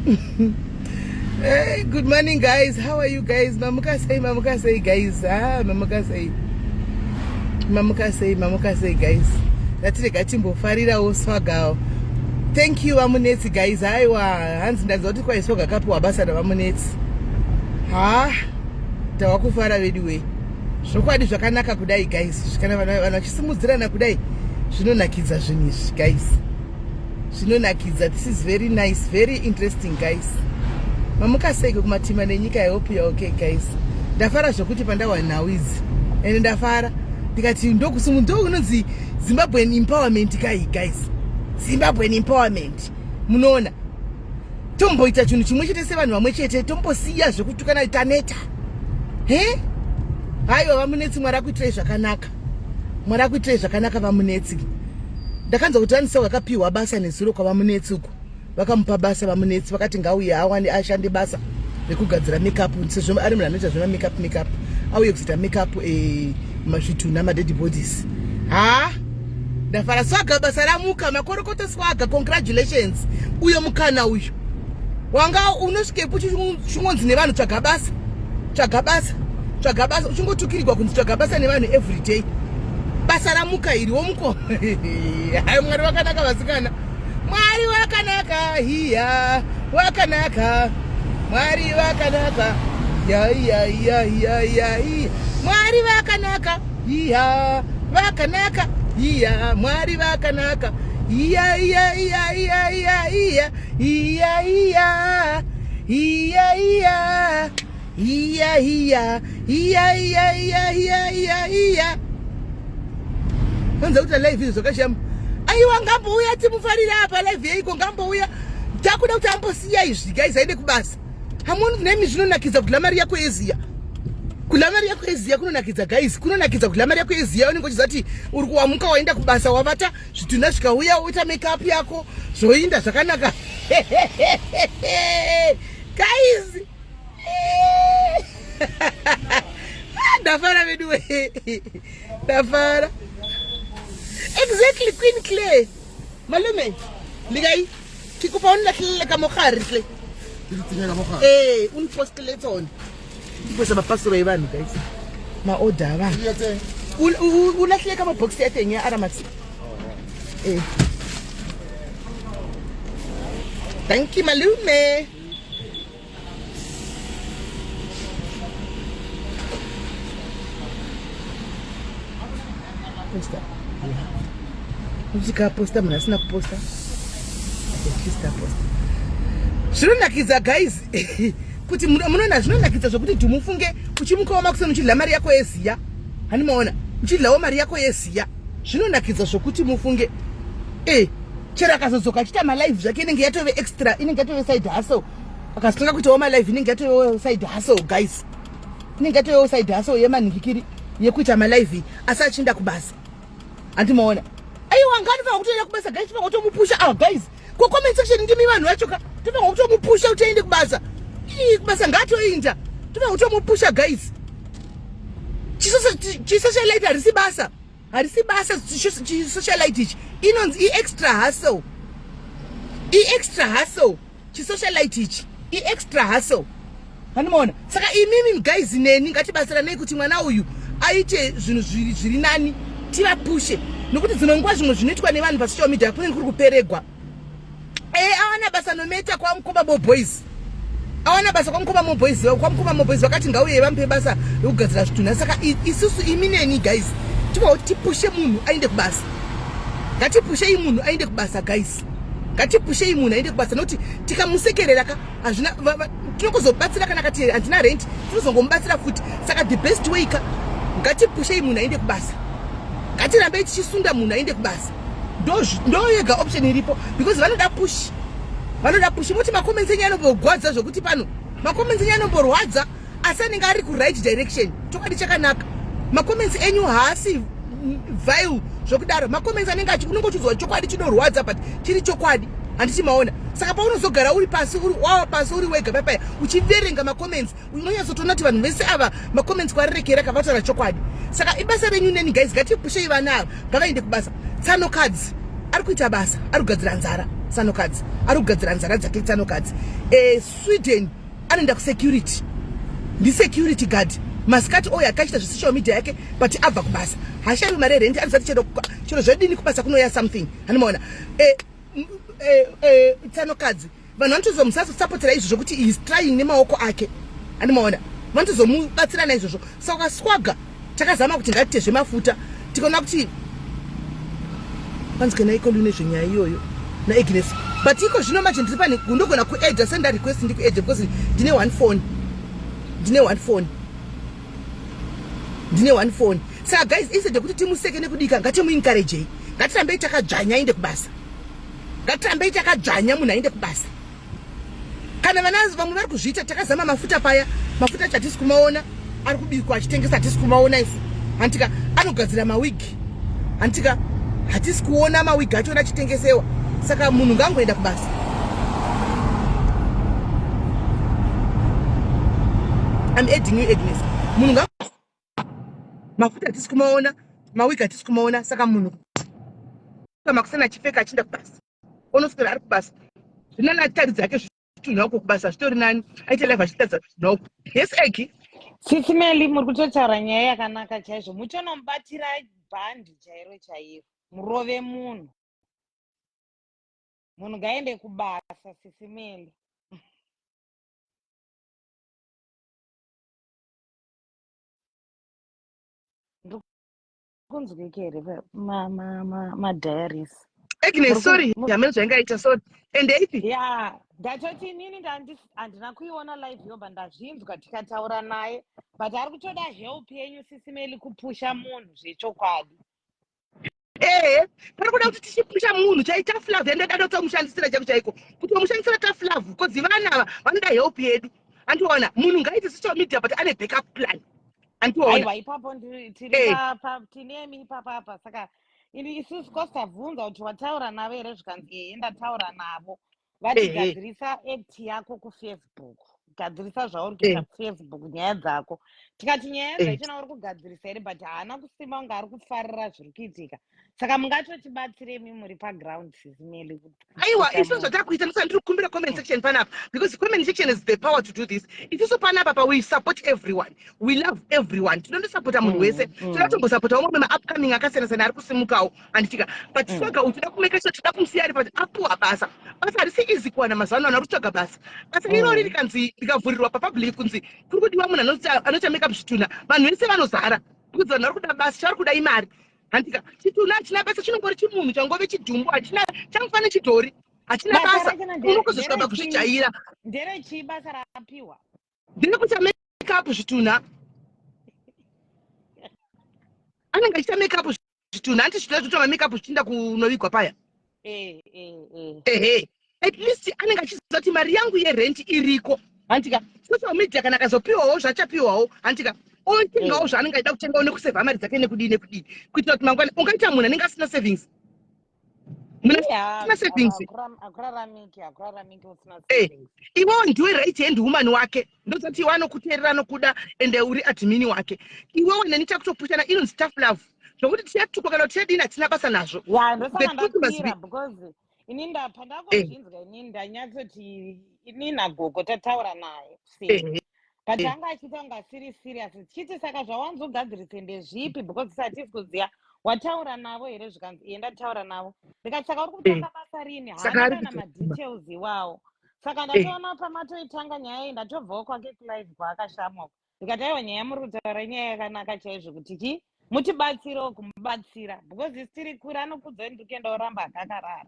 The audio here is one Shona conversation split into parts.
Hey, good morning guys. How are you guys? Mamuka sei, mamuka sei guys. Ah, mamuka sei. Mamuka sei, mamuka sei guys. Ngatirega timbofarirawo swagawo. Thank you vamunetsi guys. Aiwa, hanzi ndanzwa kuti kwai swaga kapiwa basa navamunetsi. Ha, tava kufara vedu wee. Zvokwadi zvakanaka kudai guys. Kana vanhu vachisimudzirana kudai zvinonakidza zvinhu izvi guys. Zvinonakidza. This is very nice, very interesting guys. Mamuka seiko kumatima nenyika? I hope you're okay guys. Ndafara zvokuti pandawa nhau idzi. Ende ndafara ndikati ndokusimu ndo unonzi Zimbabwean empowerment kai guys. Zimbabwean empowerment. Munoona? Tomboita chinhu chimwe chete sevanhu vamwe chete, tombosiya zvekutukana taneta. He? Haiwa vamunetsi, Mwari akuitirai zvakanaka. Mwari akuitirai zvakanaka vamunetsi. Ndakanzwa kuti vanisa vakapiwa basa nezuro kwavamunetsi uko. Vakamupa basa vamunetsi vakati ngauye awane ashande basa rekugadzira makeup sezvo ari munhu anoita zvema makeup makeup auye kuzoita makeup mazvitunha madead bodies. Ha? Ndafara swaga basa ramuka makorokoto swaga congratulations. Uyo mukana uyu. Wanga unosvikepo uchingonzi nevanhu tsvaga basa. Tsvaga basa. Tsvaga basa uchingotukirirwa kunzi tsvaga basa nevanhu every day. Basa ramuka iri womuko. Hayi Mwari wakanaka vasikana. Mwari wakanaka hiya wakanaka. Mwari wakanaka. Ya ya ya ya ya. Mwari wakanaka. Iya vakanaka. Iya Mwari vakanaka. Iya iya iya iya iya iya iya iya iya iya iya iya iya iya iya iya iya iya. Anza kuti live izvo zvakashama. Aiwa ngambouya timufarire apa live yeiko ngambouya. Takuda kuti ambosiya izvi guys aende kubasa. Hamuoni nemi zvinonakidza kudla mari yako yeziya. Kudla mari yako yeziya kunonakidza guys, kunonakidza kudla mari yako yeziya. Unenge uchiziva kuti uri kuwamuka waenda kubasa wavata zvitunha zvikauya woita makeup yako zvoinda zvakanaka. Guys. Ndafara vedu we. Ndafara. Exactly Queen Clay. Malume, le kae? Ke kopa o nlahlelele ka mogare tle. Ee, o mpostele tsone. Ndiposa mapasoro evanhu guys. Maorder avanhu. U lahlele ka mabox ya teng ya Aramax. Eh. Thank you malume. Posta. Uchika posta munhu asina kuposta. At least aposta. Zvinonakidza guys. Kuti munoona zvinonakidza zvokuti dhumufunge uchimukawo makuseni uchidla mari yako yeziya. Hani maona? Uchidlawo mari yako yeziya. Zvinonakidza zvokuti mufunge. Eh, chero akazodzoka achiita malive zvake inenge yatove extra, inenge yatove side hustle. Akazotanga kuitawo malive inenge yatove side hustle guys. Inenge yatove side hustle yemanhikikiri yekuita malive asi achienda kubasa. Handimaona. Aiwa nganofanira kutoenda kubasa guys, tofanira kutomupusha. Ah guys, ko comment section ndimi vanhu vacho ka. Tofanira kutomupusha kuti aende kubasa. Ii kubasa ngaatoinda. Tofanira kutomupusha guys. Chisocialite harisi basa. Harisi basa chisocialite ichi. Inonzi i-extra hustle. I-extra hustle. Chisocialite ichi. I-extra hustle. Handimaona. Saka imimi guys neni ngatibatsiranei kuti mwana uyu aite zvinhu zviri nani, tivapushe. Nokuti dzimwe nguva zvimwe zvinoitwa nevanhu pasocial media kunenge kuri kuperegwa. Awana basa nometa kwamukoma Mo Boys. Awana basa kwamukoma Mo Boys, kwamukoma Mo Boys vakati ngauye vamupe basa rekugadzira zvitunha. Saka isusu imi neni guys, tinoda kuti tipushe munhu aende kubasa. Ngatipushei munhu aende kubasa guys. Ngatipushei munhu aende kubasa nokuti tikamusekerera ka hazvina tinokuzobatsira kana kati handina rent tinozongomubatsira futi. Saka the best way ka ngatipushei munhu aende kubasa. Ngatirambei tichisunda munhu aende kubasa. Ndo yega option iripo because vanoda push. Vanoda push. Moti macomments enyu anombogwadza zvokuti pano. Macomments enyu anomborwadza asi anenge ari ku right direction. Chokwadi chakanaka. Macomments enyu haasi vile zvokudaro. Macomments anenge achi unenge uchizwa chokwadi chinorwadza but chiri chokwadi. Handiti maona. Saka paunozogara uri pasi uri wawa pasi uri wega paya uchiverenga macomments unonyatsotoona kuti vanhu vese ava macomments kwarirekera kavataura chokwadi. Saka ibasa renyu neni guys, ngatipushei vana ava ngavaende kubasa. Tsanokadzi ari kuita basa, ari kugadzira nzara. Tsanokadzi ari kugadzira nzara dzake. Tsanokadzi Sweden anoenda kusecurity, ndisecurity guard masikati oyo akachiita zvesocial media yake, but abva kubasa hashaiwi mari yerenti. Anozati chero zvedini kubasa kunoya something, hanimaona? Tsanokadzi vanhu vanotozomusapotera izvo zvokuti is trying nemaoko ake, handimaona? Vanotozomubatsira naizvozvo. Saka Swaga takazama kuti ngatiite zvemafuta, tikaona kuti panzi kana ikolu nezvenyaya iyoyo naAgnes. But iko zvino manje ndiri pane ndogona kuadda, senda request ndikuadde, because ndine one phone, ndine one phone, ndine one phone. Saka guys, instead yekuti timuseke nekudika, ngatimuencouragei, ngatirambei takadzvanya aende kubasa, ngatirambei takadzvanya munhu aende kubasa. Kana vana vamwe vari kuzviita, takazama mafuta paya, mafuta acho hatisi kumaona ari kubikwa achitengesa, hatisi kumaona isu, hantika? Anogadzira mawigi, hantika? Hatisi kuona mawigi achona achitengesewa. Saka munhu ngangoenda kubasa. I'm adding you, Agnes. Munhu nga mafuta hatisi kumaona, mawigi hatisi kumaona. Saka munhu makusana achipfeka achienda kubasa, onoswera ari kubasa. Zvinani achitaridza ake zvitunha uko kubasa, zvitori nani aite live achitaridza zvitunha uko. Yes, Egi. Sisi Meli, muri kutotaura nyaya yakanaka chaizvo. Mutonomubatira bhandi chairo chairo, murove munhu. Munhu ngaende kubasa, Sisi Meli. Kunzwike here madiaries? Agnes, sorry, hamene zvaingaita, sorry. Ende ipi? Ya, ndatoti inini handina kuiona live yoba, ndazvinzwa tikataura naye, but ari kutoda help yenyu, Sisi Meli, kupusha munhu zvechokwadi. Ehe, pari kuda kuti tichipusha munhu chaita flav yandoda tomushandisira chaiko chaiko, kuti wamushandisira taflav, because vana ava vanoda help yedu, andiona? Munhu ngaite social media, but ane backup plan, andiona? Aiwa, ipapo tiri tinemi ipapapa. Saka ini isusu kwasitabvunza kuti wataura navo here, zvikanzi ehe, ndataura navo, vati gadzirisa act yako kuFacebook, gadzirisa zvauri kuita kuFacebook, nyaya dzako. Tikati nyaya dzachona uri kugadzirisa here? But haana kusimba kunge ari kufarira zviri kuitika. Saka mungatotibatsiremi muri paground, Sisi Meli? Aiwa, isu zvatakuita, ndosaka ndiri kukumbira comment section panapa, because comment section is the power to do this. Isusu panapa pa we support everyone, we love everyone, tinondosapota munhu wese. Toda kutombosapota vamwe maupcoming akasiyana siyana ari kusimukawo, handitika? But Swaga uyu toda kumake sure, toda kumusiya ari pati apuwa basa. Basa harisi easy kuwana mazuva ano, vanhu vari kutsvaga basa. Basa irori rikanzi rikavhurirwa papublic kunzi kuri kudiwa munhu anoita makeup zvitunha, vanhu vese vanozara, because vanhu vari kuda basa, chavari kuda imari, handika? Chitunha hachina basa, chinongori chimunhu changove chidhumbu, hachina changofane chidhori, hachina basa, unokuzosvika pakuzvijaira. Nderechii basa rapiwa? Nderekuita makeup zvitunha. Anenge achiita makeup zvitunha, hanti zvitunha zvinoita makeup zvichienda kunovigwa paya? Eh. Ehe, at least anenge achiziva kuti mari yangu yerent iriko, hantika? Social media kana akazopiwawo zvachapiwawo, hantika, otengawo zvaanenge achida kutengawo nekusevha mari dzake nekudii nekudii, kuitira kuti mangwana ungaita munhu anenge asina savings, munhu asina savings. Hakuraramiki, hakuraramiki usina savings. Iwewo ndiwe right hand woman wake, ndozati iwe anokuteerera, anokuda, ende uri admin wake. Iwewe neni takutopushana, inonzi tough love, zvokuti tichatukwa kana kuti tichadini, hatina basa nazvo. Ya, ndosaka ndakwira, because ini pandangozvinzwa inini ndanyatsoti ini nagogo tataura naye sei, but anga achiita kunge asiri serious, tichiti saka zvawanzogadzirise ndezvipi, because hatisi kuziva wataura navo here. Zvikanzi iye ndataura navo. Ndikati saka uri kutanga basa rini? Saka Haana ari kana kutotuma. madetails iwawo. Saka ndatoona pamatoitanga nyaya iyi, ndatobvawo kwake kulive kwaakashamwa. Ndikati aiwa, nyaya muri kutaura inyaya yakanaka chaizvo, kuti chi mutibatsirewo kumubatsira, because isi tiri kure, anokudza kuti ndiri kuenda, oramba akakarara.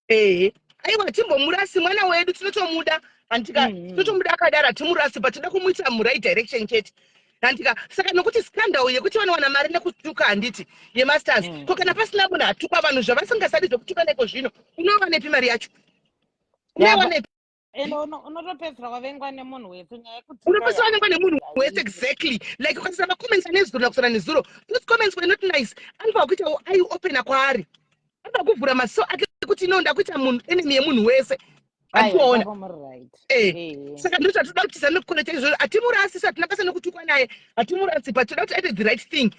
Ehe, aiwa, timbomurasi mwana wedu, tinotomuda, handika? Tinotomuda akadaro, hatimurasi, but toda kumuita muright direction chete, handika? Saka nokuti scandal yekuti vanowana mari nekutuka, handiti, yemasters? Ko kana pasina munhu atukwa, vanhu zvavasingasadi zvekutuka neko zvino, unowanepi mari yacho? Unoiwanepi? Ende unotopedzisira wavengwa nemunhu wese, nyaya yekutuka. Unopedzisira wavengwa nemunhu wese, exactly. Like ukatarisa macomments ane zuro nakusana nezuro, those comments were not nice. Anofanira kuita eye opener kwaari, anofanira kuvhura maziso ake kuti no, ndakuita munhu enemy yemunhu wese. Aiwa, Handikuona? ipapo muri right. Saka ndo zvatoda kuti tizame kuconnecta izvozvo. Hatimurasi, hatina basa nekutukwa naye, hatimurasi, but toda kuti aite the right thing.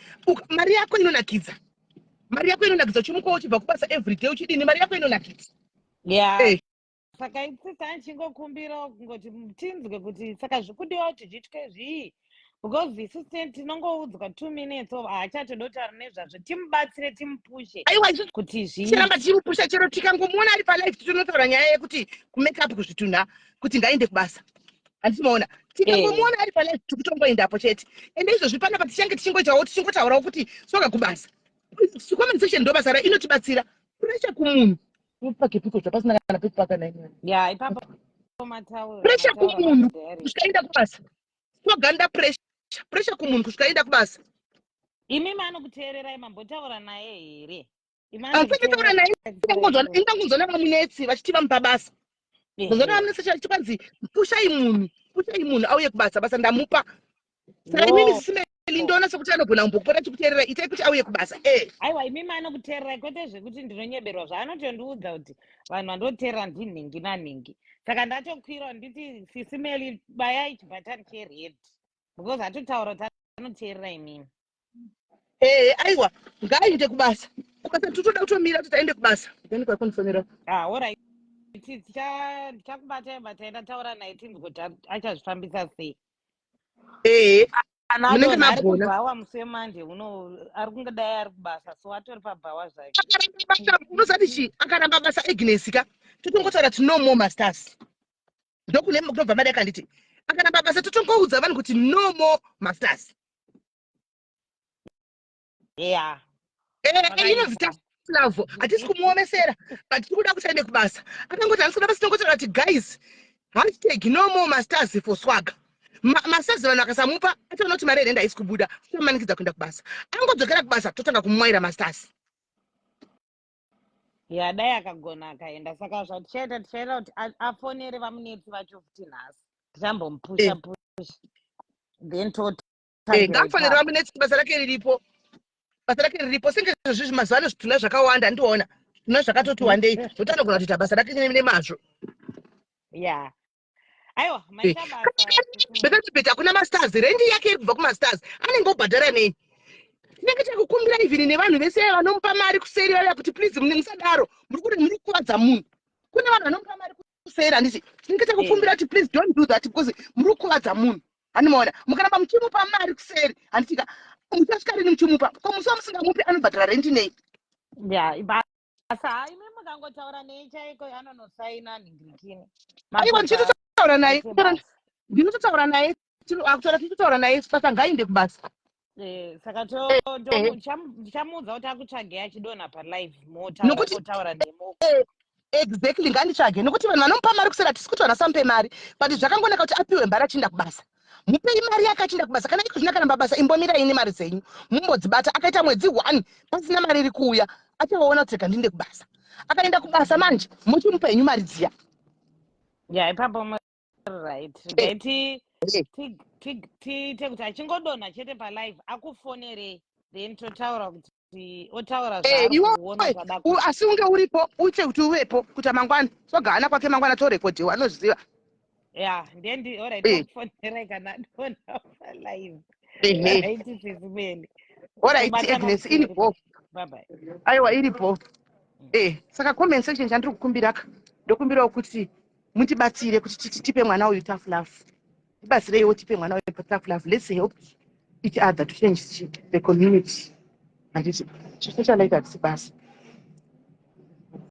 Mari yako inonakidza, mari yako inonakidza. Uchimukawo uchibva kubasa everyday, uchidini, mari yako inonakidza. Ya. Saka itsitsi achingokumbirawo kungoti tinzwe kuti saka zvikudiwa kuti zviitwe zvii, because isusu tinongoudzwa 2 minutes of haachatoda kutaura nezvazvo. Timubatsire, timupushe Aiwa, isusu kuti tichiramba zviite. Tichimupusha chero tikangomuona ari palive, titonotaura nyaya yekuti kumake up kuzvitunha, kuti ngaende kubasa. Handisimaona tikangomuona ari palive, tikutongoendapo chete. Ende izvozvi panapa tichange tichingoitawo, tichingotaurawo kuti Swaga kubasa. Comment section ndo basa ra inotibatsira. Pressure kumunhu upake piko zvapasina kana pekupaka naimwe. Ya, ipapo mataura. Pressure Mataura kumunhu direct. kusvika aenda kubasa. Swaganda, pressure, pressure kumunhu kusvika aenda kubasa. Imi manokuteererai, mambotaura naye here? Imi Handisati taura naye. anokuteererai? Ingangonzwa navamunetsi vachiti vamupa basa. Nzwa navamunetsi vachiti kwanzi, "Pushai munhu, pushai munhu auye kubasa, basa ndamupa." Saka imimi Sis Melly, ndoona sekuti anogona kumbokupota chikuteerera. Itai kuti auye kubasa e. Aiwa, imi manokuteererai, kwete zvekuti ndinonyeberwa. Zvaanotondiudza kuti vanhu vandoteerera ndinhingi nanhingi. Saka ndatokwira nditi, "Sis Melly, bayai chibhatani chered," because atotaura kuti anoteerera imimi. Ee, aiwa, ngaainde kubasa. Kubasa titoda kutomira kuti aende kubasa. Ndani kwakundifonera? Ah, alright, ndichakubatai batai ndataura naye, tinzwe kuti achazvifambisa sei. Ee. Kana Munenge adonha ari magona. kubhawa musi weMande uno, ari kungadai ari kubasa, so atori pabhawa zvake. Akaramba basa, unozati chi akaramba basa, Agnes ka, totongotaura kuti no more masters. Ndokune kunobva mari yakanditi akaramba basa, totongoudza vanhu kuti no more masters. Inonzi tough love. Hatisi kumuomesera, but tiri kuda kuti aende kubasa. Akangoti handisi kuda basa, tongotaura kuti, "Guys, #NoMoreMasters for Swaga." Masters vanhu vakasamupa, atoona kuti mari yerenda haisi kubuda, tomanikidza kuenda kubasa. Angodzokera kubasa, totanga kumwaira masters. Ya, dai akagona akaenda. Saka zvatichaita, tichaita kuti afonere vamunetsi vacho futi nhasi. Tichambomupusha pusha, then totangira Ngaafanire ipapo. Vamunetsi, basa rake riripo, basa rake riripo. Senge izvozvi mazuva ano zvitunha zvakawanda, ndiona zvitunha zvakatoti wandei, zvokuti anogona kutoita basa rake nemazvo. Ya, aiwa, maita basa. Better hakuna mastars. Rendi yake iri kubva kumastars, anenge obhadhara nei? Tinenge takukumbira even nevanhu vese vanomupa mari kuseri vaya kuti please, mune musadaro, muri kuti muri kukuvadza munhu. Kune vanhu vanomupa mari kuseri, handiti? Tinenge takukumbira kuti please don't do that, because muri kukuvadza munhu. Handimaona mukaramba muchimupa mari kuseri, handitika? Muchasvika rini muchimupa? Ko musi wamusingamupi, anobhadhara rendi nei? Ya, basa imi mukangotaura nei chaiko, anonosaina nhingirikini. Aiwa, ndichitotaura naye, ndinototaura naye. Akutaura, tichitotaura naye. Saka ngaaende kubasa. Saka ndichamuudza kuti akutsvagei achidonha palive. Motaura nemo. Exactly, nganditsvage, nekuti vanhu vanomupa mari kusera, tisi kuti vanhu vasamupe mari, but zvakangonaka kuti apiwe mbari achienda kubasa. Mupei mari yake achienda kubasa. Kana iko zvino akaramba basa, imbomirai nemari dzenyu, mumbodzibata. Akaita mwedzi one pasina mari iri kuuya, achaona kuti rega ndiende kubasa. Akaenda kubasa manje, muchimupa henyu mari dziya. Ya, ipapo muri right. Regai tiite kuti achingodonha chete palive, akufonerei, then totaura kuti otaura zvaari Iwe kuona zvada. Asi unge uripo, uite kuti uvepo kuita mangwana. Sogahana kwake mangwana, torekodhiwa, anozviziva. Ya, ndendi alright. Tokufonerai kana adonha palive. Right, Sis Melly. Alright, Agnes, iripo. Bye bye. Aiwa, iripo. Saka comment section, chandiri kukumbiraka, ndokumbirawo kuti mutibatsire kuti tipe mwana uyu tough love. Tibatsireiwo tipe mwana uyu tough love. Let's help each other to change the community, handiti? Chisocialite hatisi basa.